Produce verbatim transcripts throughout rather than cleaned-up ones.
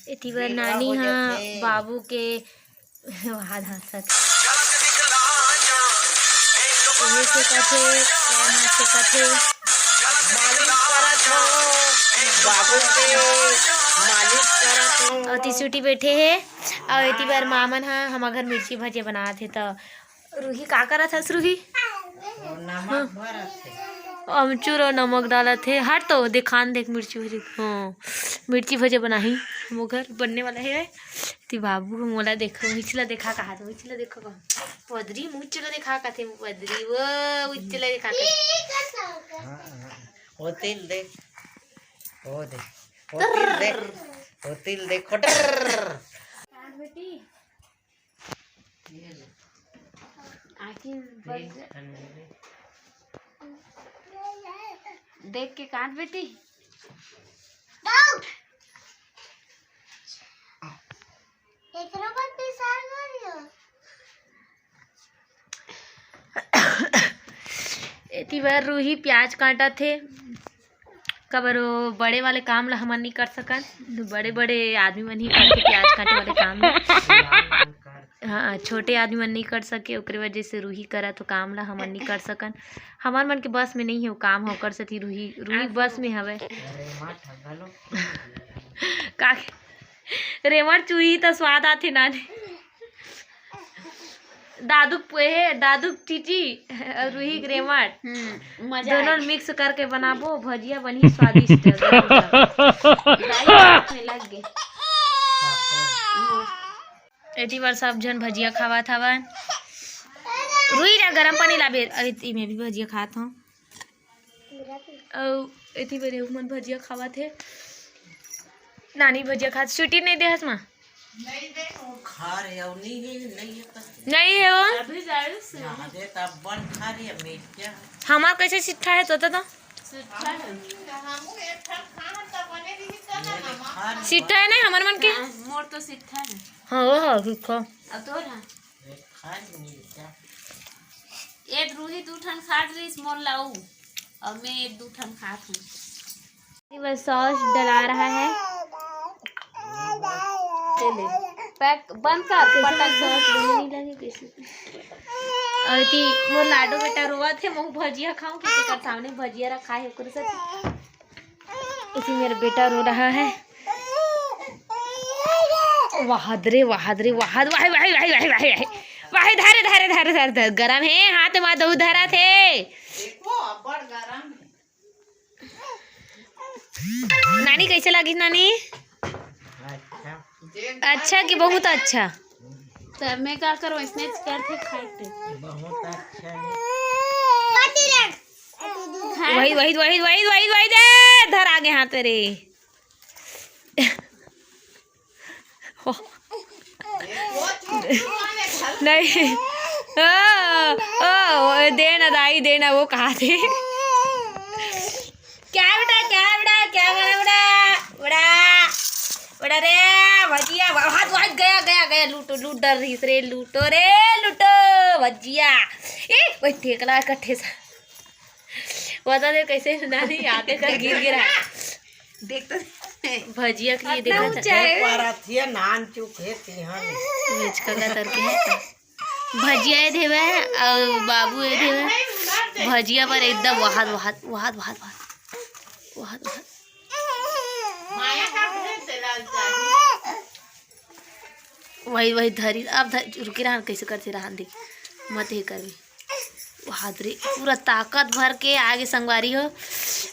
एती बर नानी हा बाबू के वहाद हाँसत हे। एमे सेकत हे, एमे सेकत हे। अउ एती सूटी बैठे हे, अउ एती बर मामन हा हमर घर मिर्ची भजिया बनात हे। त रूही का करत हस, रूही? अमचूर अउ नमक डालत हे। हट तो, देखान देख मिर्ची भजिया। हाँ, मिर्ची भजिया बनाही। हमर घर बनने वाला हे। ती बाबू ह मोला देखो, मिर्ची ला देखा कहा थे, मिर्ची ला देखो कहा। पदरी, मुँह ला देखा कहा थे, पदरी, वो मिर्ची ला देखा कहा थे। हाँ, हाँ। वो तिल दे, वो दे, वो तिल दे, वो तिल दे, खोटर। आखिर बस देख के काट बेटी। एकरो पर पिसान मारियो। एती बर रूही प्याज काटत हे। काबर ओ बड़े वाले काम ला हमन नहीं कर सकन, बड़े बड़े आदमी मन ही करथे प्याज काटे वाले काम ला। हाँ, छोटे आदमी मन नहीं कर सके, ओकरे वजह से रूही करत हो काम ला, हमन नहीं कर सकन। हमर मन के बस में नहीं हे वो काम, हो कर सकती रूही, रूही बस में हवे। का रेमट चूही त स्वाद आथे नानी। दादू के पोहे, दादू के चीची अउ रूही के रेमट। हम्म, मजा दोनों आए। मिक्स करके बनाबो, भजिया बनही स्वादिष्ट। दाई हाथ में लग गे। एती बर सब झन भजिया खावत हवन। रूही ला गरम पानी लाबे। अरे, इमे भी भजिया खात हूँ। अउ एती बर एहू मन भजिया खावत हे। नानी भजिया खात, स्वीटी नहीं देहस माँ? नहीं दे, वो खा रहे हो, नहीं है, नहीं है तो नहीं है वो। अभी जाए से। यहाँ दे तो अब बन खा रही है, मिर्चा। हमार कैसे सिट्ठा है, तो, तो, तो? सिट्ठा है। तो हम एक ठन खान तो बने रही तो ना, ये ले, खा रही सिट्ठा है नहीं, हमार मन के? हाँ, मोर तो सिट्ठा है। हाँ, वो है, सिट्ठा। अब तोर है? ये रूही दू ठन खात रहिस मोर लाऊ, अउ मैं एक दू ठन खात हूँ। ये बस सॉस डला रहा है। ये ले, पैक बंद कर, पटक सॉस बने नहीं लगे कैसे। अउ एती मोर लाडो बेटा रोवत हे, मैं भजिया खाऊं कि तेकर सामने भजिया रखा है, ओकर साथ। इसी मेरा बेटा रो रहा है। वाहद रे, वाहद रे, वाहद, वाहे, वाहे, वाहे, वाहे, वाहे, वाहे। वाहे, धारे, धारे, धारे, धारे, धारे। गरम है, हाथ में दऊ धरा थे। देखो, अब्बड़ गरम है। नानी, कैसे लगी नानी? अच्छा। अच्छा कि बहुत अच्छा? तो मैं का करूँ, इसने करते खाते। बहुत अच्छा है। वही, वही, वही, वही, वही, वही दे, धर आगे हाथ रे। नहीं। ओ, ओ, दे ना दाई, दे ना, वो कहा थे। क्या बेटा, क्या बेटा, क्या बड़ा, बड़ा, बड़ा, बड़ा रे, भजिया, हाथ, हाथ गया, गया, गया, लूटो, लूट डर रही रे, लूटो रे, लूटो, भजिया। ए, वही ठेकला इकट्ठे सा। बता दे कैसे नानी आते कर गिर गिरा। देख तो भजिया के लिए अतना देखा था। ऊंचा है। परथिया नान चुक है तिहान। मिचका का तरके है। भजिया ए देवे अउ बाबू ए देवे। भजिया पर एकदम वहाद, वहाद, वहाद, वहाद, वहाद। वहाद, वहाद। माया का भेज दे लाल चाही। वही, वही धरी, अब धर, रुकी रहन, कैसे करते रहन दे, मत ही करबे। वहाद रे, पूरा ताकत भर के आगे संगवारी हो,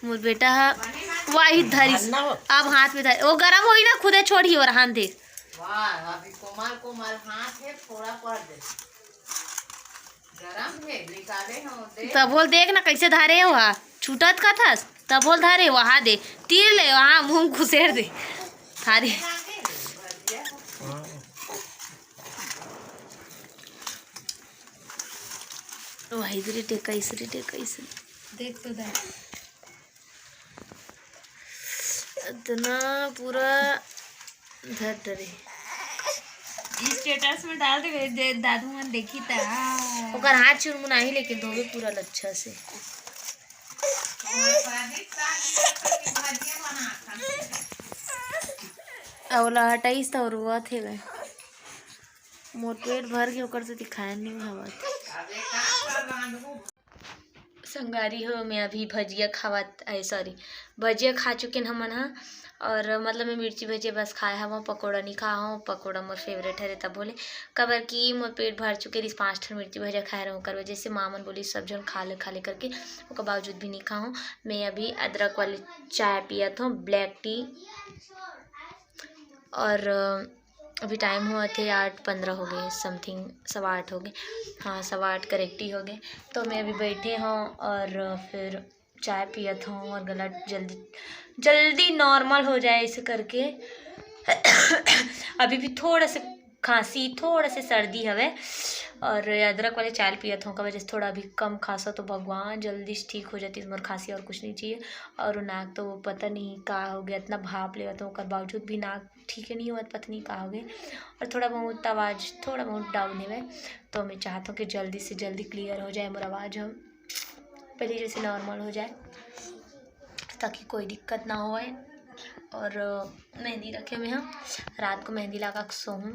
मोर बेटा ह, वही धरी, अब हाथ में धर, वो गरम होई ना, खुदे छोड़ी हो रहन दे। वाह, अभी कोमल कोमल हाथ है, फोड़ा पड़ दे। गरम है, निकाले हो दे। तब बोल देख ना कैसे धारे हो, हा, छूटत का थस, तब बोल धारे, वहा दे, तीर ले, वहा मुंह घुसेर दे, थारी। वही रे टेकाइस रे टेकाइस। देख तो दा। इतना पूरा धर डरे। स्टेटस में डाल दे, दे, दादू मन देखी ता। ओकर हाथ चुनमुनाही, लेकिन धोबे पूरा अच्छा से। हमार शादी साल में अपन की भाजिया बना था। अउ ओला हटाइस त रोवत हेवय। मोर पेट भर गे, ओकर सेती खाए नइ हवत। संगवारी हो, मैं अभी भजिया खावत, अरे sorry, भजिया खा चुकेन हमन ह। और मतलब मैं मिर्ची भजिया बस खाए हवं, पकोड़ा नहीं खाए हवं। पकोड़ा मोर favourite हरे तब बोले, काबर कि मोर पेट भर चुके रहिस, पाँच ठन मिर्ची भजिया खाए रहूं, ओकर वजह से माँ मन बोली सब झन खा ले, खा ले करके, ओकर बावजूद भी नहीं खाहूं। मैं अभी अदरक वाली चाय पियत हूँ, black tea। और अभी time होवत हे आठ पंद्रह हो गए, something सवा आठ हो गए, हाँ, सवा आठ correct ही हो गए। तो मैं अभी बैठे हूँ और फिर चाय पियत हूँ और गला जल्दी जल्दी normal हो जाए, ऐसे करके। अभी भी थोड़ा से खांसी, थोड़ा से सर्दी हवे। और अदरक वाले चाय पियत हूँ, का वजह से थोड़ा अभी कम खांसा, तो भगवान जल्दी से ठीक हो जाती मोर खांसी, और कुछ नहीं चाहिए। और नाक तो पता नहीं का हो गया, इतना भाप लेवत हूँ, ओकर बावजूद भी नाक ठीक नहीं होवत, पता नहीं का हो गया। और थोड़ा बहुत आवाज़, थोड़ा बहुत down है, तो मैं चाहता हूँ कि जल्दी से जल्दी clear हो जाए मोर आवाज़, हम पहले जैसे normal हो जाए, ताकि कोई दिक्कत ना होए। और मेहंदी रखे हुए हैं, रात को मेहंदी लगा के सोहूँ।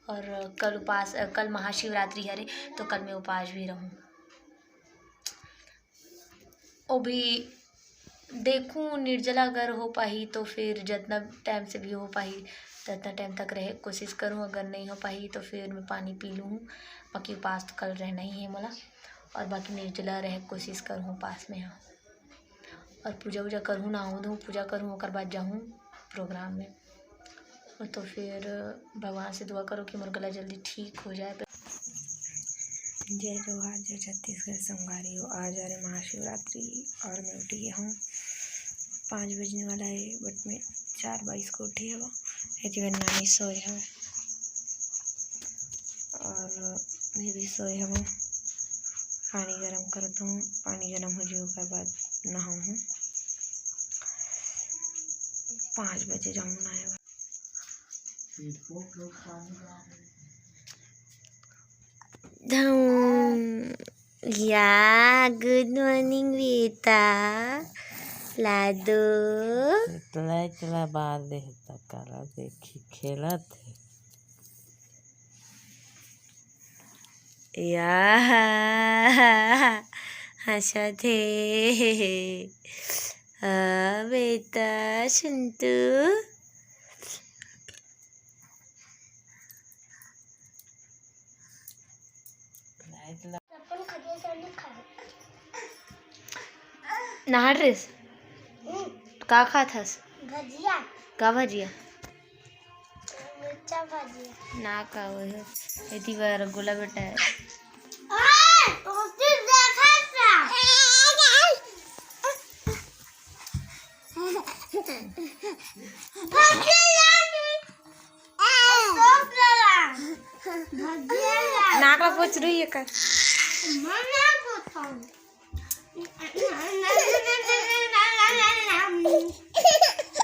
और कल उपास, कल महाशिवरात्रि हरे, तो कल मैं उपास भी रहूँ। वो भी देखूँ, निर्जला अगर हो पाही तो फिर जितना time से भी हो पाही, उतना time तक रहे कोशिश करूँ। अगर नहीं हो पाही तो फिर मैं पानी पी लूँ, बाकी उपास तो कल रहना ही है मोला। और बाकी निर्जला रहे कोशिश करूँ उपास में, हाँ। और पूजा वूजा करूँ, नहाऊँ धोऊँ, पूजा करूँ, ओकर बाद जाऊँ program में। तो फिर भगवान से दुआ करो कि मोर गला जल्दी ठीक हो जाए। जय जोहार, जय छत्तीसगढ़ संगवारी हो। आज हरे महाशिवरात्रि और मैं उठ गया हूँ, पाँच बजने वाला है, but मैं चार बाईस को उठी हूँ। ये जीवन नानी सोए हवे और मैं भी सोए हूँ। पानी गरम करत हूँ, पानी गरम हो जाए ओकर बाद नहाऊँ। पाँच बजे जाऊँ नहाए बर। धूम। या, good morning बेटा। लादो। इतला इतला बार दे हे त काला देखी खेलत हे। या, हंसत हे। हाँ बेटा, सुन तू। नहा ड्रेस? हम्म। का खात हस? भजिया। का भजिया? मिर्चा भजिया। ना का वो है, एती बार गोला बेटा है। ओए, ओती देखा था। भजिया लानी। सॉस लाना। भजिया लाना। नाक ला पोछ रही है कर। मना पोछाऊं।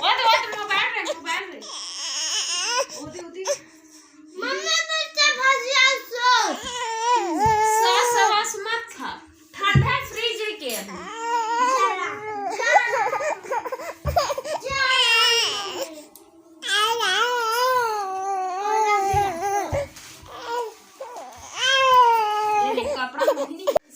ओट, ओट, मोबाइल रे, मोबाइल रे। ओदे, ओदे। मम्मी, मिर्चा भजिया सॉस। सॉस, सॉस मत खा। ठंडा फ्रिज है के अभी।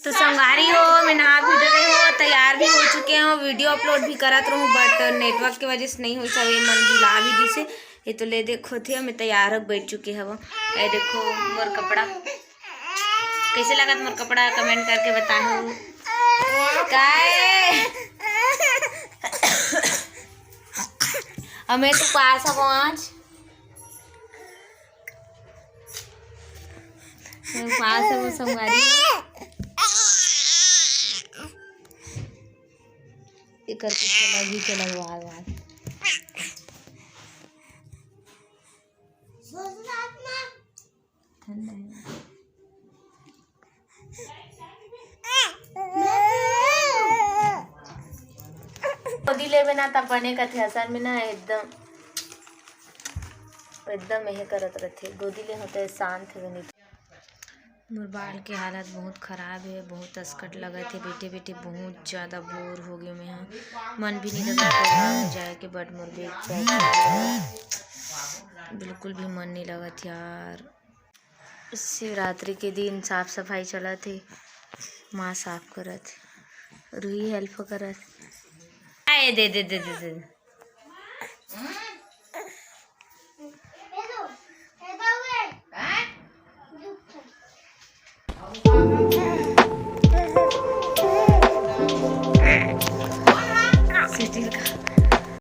तो संगवारी हो, मैं नहा भी डरे हो, तैयार भी हो चुके हो, वीडियो अपलोड भी करत रहूं, but नेटवर्क के वजह से नहीं हो सके, मन भुला भी दिसे। ये तो ले देखो थे, मैं तैयार हो बैठ चुके हव। ये देखो मोर कपड़ा, कैसे लगत मोर कपड़ा, कमेंट करके बताहू। काय? अब मैं तो पास हव आज। मैं पास हव संगवारी। एकर पीछे लगी चला बार बार। ठंडा है। गोदी लेबे ना त बने कथे, असल में ना एकदम, एकदम यही करत रहथे। गोदी ले होते शांत हे बने। मोर बाल के हालत बहुत खराब हे, बहुत असकट लगत हे। बैठे बैठे बहुत ज़्यादा बोर हो गए मैं ह। मन भी नहीं लगत हे बाहर जाए के, but मोर बैग पैक हो गया। बिल्कुल भी मन नहीं लगत यार। शिवरात्रि के दिन साफ सफाई चलत हे, माँ साफ करत हे, रूही हेल्प करत हे। आए दे दे दे दे दे।